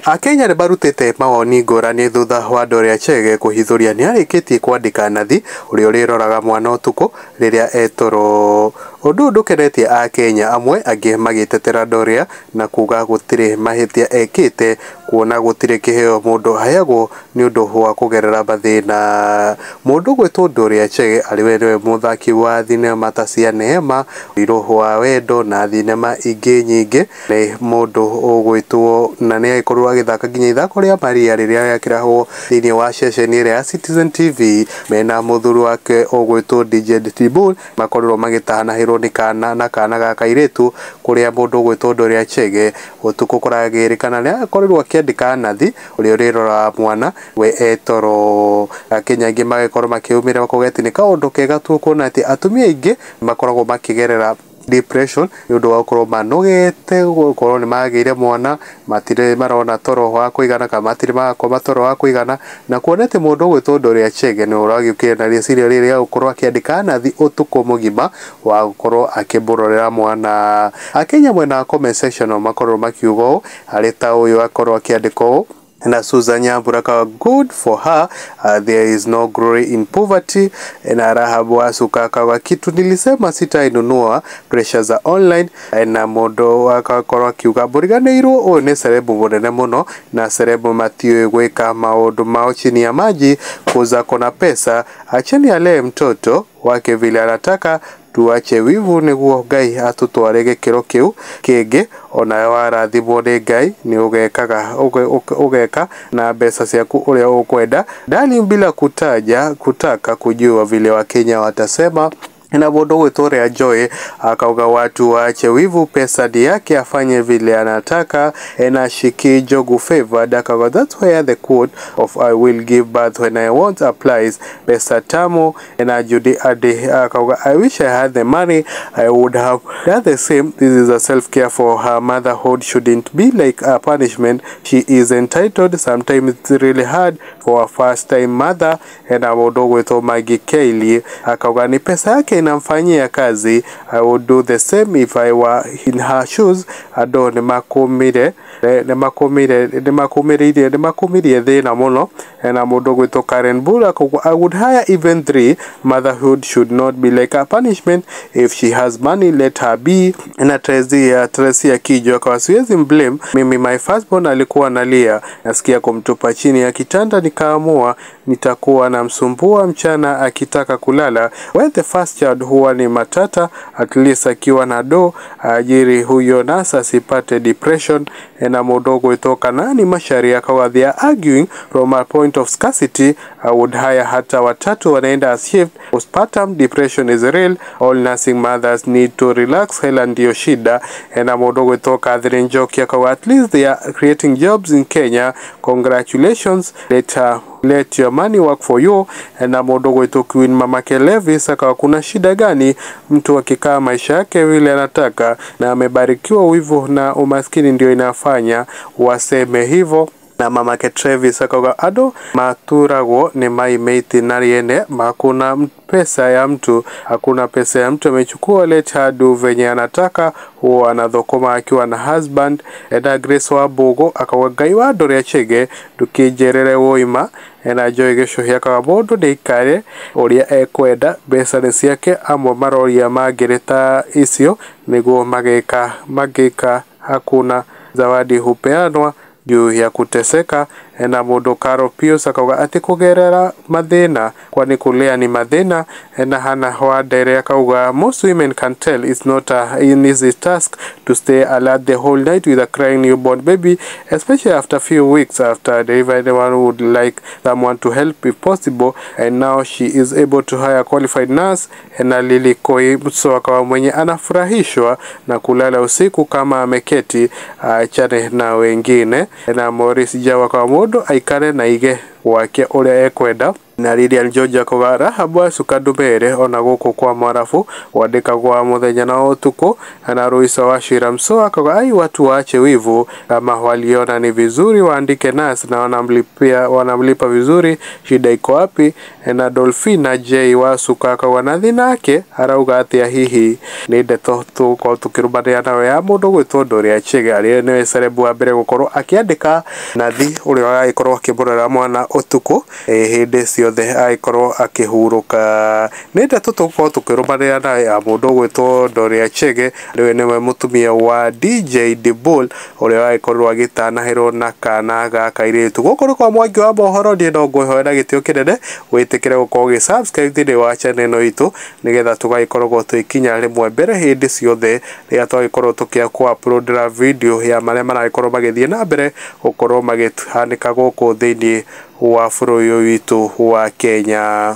Akenya nĩ marutĩte mawoni ngũrani thutha wa Dorea Chege kũhithũria nĩarĩkĩtie kwandĩka nathi ũrĩa ũrĩroraga mwana ũtukũ rĩrĩa etoro. Ũndũ ũyũ ndũkenetie Akenya amwe, angĩ magĩtetera Dorea na kuga gũtirĩ mahĩtia ekĩte kuona gũtirĩ kĩheo mũndũ aheagwo nĩ ũndũ wa kũgerera mathĩna. Mũndũ ũgwĩtwo Dorea Chege arĩ we nĩwe mũthaki wa thinema ta cia Neema, Ũirũ wa Wendo na thinema ingĩ nyingĩ. Nĩ mũndũ ũgwĩtwo na nĩ agĩkorirwo agĩthaka nginya ithako rĩa Maria rĩrĩa rĩakĩrahwo thĩinĩ wa ceceni ĩrĩa ya Citizen TV mena mũthuri wake ũgwĩtwo DJ Tibul, makorirwo magĩtanahĩrwo nĩ kana na kana ga kairĩtu kũrĩa mũndũ ũgwĩtwo Dorea Chege ũtukũ kũragĩrĩkana nĩ akorirwo akĩandĩka nathi ũrĩa ũrĩroraga mwana we etoro. Akenya aingĩ magĩkorwo makĩumĩra makauga atĩ nĩ kaũndũ kega tu kuona atĩ atumia aingĩ makoragwo makĩgerera depression nĩ ũndũ wa gũkorwo manogete gũkorwo nĩ magĩire mwana matirĩ marona toro wa kũigana kana matirĩ marakoma toro wa kũigana, na kuona atĩ mũndũ ũgwĩtwo Dorea Chege nĩ ũragĩũkire na rĩciria rĩrĩ rĩa gũkorwo akĩandĩka nathi ũtukũ mũgima wa gũkorwo akĩmũrorera mwana. Akenya mwena wa comment section no makorwo makiuga ũũ, harĩ ta ũyũ akorwo akĩandĩka ũũ na Susan Nyambura akawa good for her, there is no glory in poverty. Na Rahabu Wasuka akawa kitu nilisema sitainunua pressure za online. Na mũndũ akakorwo akiuga mbũriganĩirwo ũyũ nĩ cerebu mũnene mũno na cerebu matiũĩ gwĩka maũndũ mao chini ya maji kuza kona pesa, acheni alee mtoto wake vile anataka, tuache wivu nĩguo Ngai atũtware gĩkĩro kĩu kĩngĩ, onawe warathimwo nĩ Ngai nĩ ũgekaga ũgeka na mbeca ciaku ũrĩa ũkwenda. Darling, bila kutaja kutaka kujua vile Wakenya watasema. Na mũndũ ũgwĩtwo Rea Joy akauga watu waache wivu, pesa ni yake afanye vile anataka. Na Shiki Jogu Favored akauga that's where the quote of I will give birth when I want applies, pesa tamu. Na Judy Ade akauga I wish I had the money, I would have done the same. This is a self-care for her motherhood, shouldn't be like a punishment. She is entitled. Sometimes it's really hard for a first time mother. Na mũndũ ũgwĩtwo Maggie Kelly akauga ni pesa yake inamfanyia kazi, I would do the same if I were in her shoes. Andũ nĩmakũmire nĩmakũmire nĩmakũmĩrĩirie nĩmakũmirie thĩna mũno. Na mũndũ ũgwĩtwo Karen Bull akauga I would hire even three. Motherhood should not be like a punishment. If she has money, let her be. Na Teresia Kijo akawa siwezi mblame mimi, my firstborn alikuwa analia, nasikia kumtupa chini ya kitanda, nikaamua nitakuwa namsumbua mchana akitaka kulala. When the first child huwa ni matata, at least akiwa na do ajiri huyo nasa asipate depression. Na mũndũ ũgwĩtwo Kanani Macharia akawa they are arguing from a point of scarcity. I would hire hata watatu wanaenda as shift. Postpartum depression is real, all nursing mothers need to relax, hela ndio shida. Na mũndũ ũgwĩtwo Catherine Njoki akawa at least they are creating jobs in Kenya, congratulations, let your money work for you. Na mũndũ ũgwĩtwo Queen Mama Levis akawa kuna shida gani mtu akikaa maisha yake vile anataka na amebarikiwa, wivu na umaskini ndio inafanya waseme hivyo. Na mamake Travis akauga andũ maturagwo nĩ maimĩti na rĩene, hakuna pesa ya mtu, hakuna pesa ya mtu amechukua, let her do venye anataka, huwa anathokoma akiwa na husband. Na Grace Wambugu akauga Ngai wa Dorea Chege ndũkĩnjerere woima. Na Joy Gĩcũhĩ akauga mũndũ nĩ aikare ũrĩa ekwenda, mbeca nĩ ciake, amwe maroria mangĩrĩ ta icio nĩguo magĩka, hakuna zawadi hupeanwa juu ya kuteseka. Na mũndũ Carol Pius akauga atĩ kũgerera mathĩna kwani kulea ni mathĩna. Na Hannah Wandere akauga most women can tell it's not an easy task to stay alert the whole night with a crying newborn baby, especially after few weeks after delivery. Anyone would like someone to help if possible, and now she is able to hire a qualified nurse. Na Lily Koimso akawa mwenye anafurahishwa na kulala usiku kama ameketi, achane na wengine. Na Maurice Jawa akawa mũndũ aikare na ige gwake ũrĩa ekwenda. Na Lilian George akauga Rahabu acuka ndumere ona gũkũ kwa Mwarabu kwandĩkagwo mũthenya na ũtukũ. Na Ruisa wa Shiramso akauga ai, watu waache wivu, kama waliona ni vizuri waandike nurse na wanamlipa vizuri, shida iko wapi? Na Dolphina J Wasuka akauga nathi nake arauga atia hihi. Nĩ ndeto tũgũkorwo tũkĩrũmanĩrĩra nayo ya mũndũ gwĩtwo Dorea Chege arĩa nĩwe celeb wa mbere gũkorwo akĩandĩka nathi ũrĩa ũragĩkorwo akĩmũrora mwana ũtukũ hĩndĩ ciothe agĩkorwo akĩhurũka. Nĩ ndeto tũgũkorwo tũkĩrũmanĩrĩra nayo ya mũndũ ũgwĩtwo Dorea Chege rĩu nĩwe mũtumia wa DJ Dibul ũrĩa wagĩkorirwo agĩtanahĩrwo na kana ga kairĩtu. Gũkũ nĩ kwa Mwangi wa mohoro, niĩ no ngwĩhoera na gĩtĩo kĩnene wĩtĩkĩre gũkorwo ũgĩ subscribe thĩinĩ wa channel ĩno itũ nĩgetha tũgagĩkoragwo twĩkinya rĩmwe mbere hĩndĩ ciothe rĩrĩa twagĩkorwo tũkĩa kũ upload video ya marĩa maragĩkorwo magĩthiĩ na mbere gũkorwo magĩhanĩka gũkũ thĩinĩ wa bũrũri ũyũ witũ wa Kenya.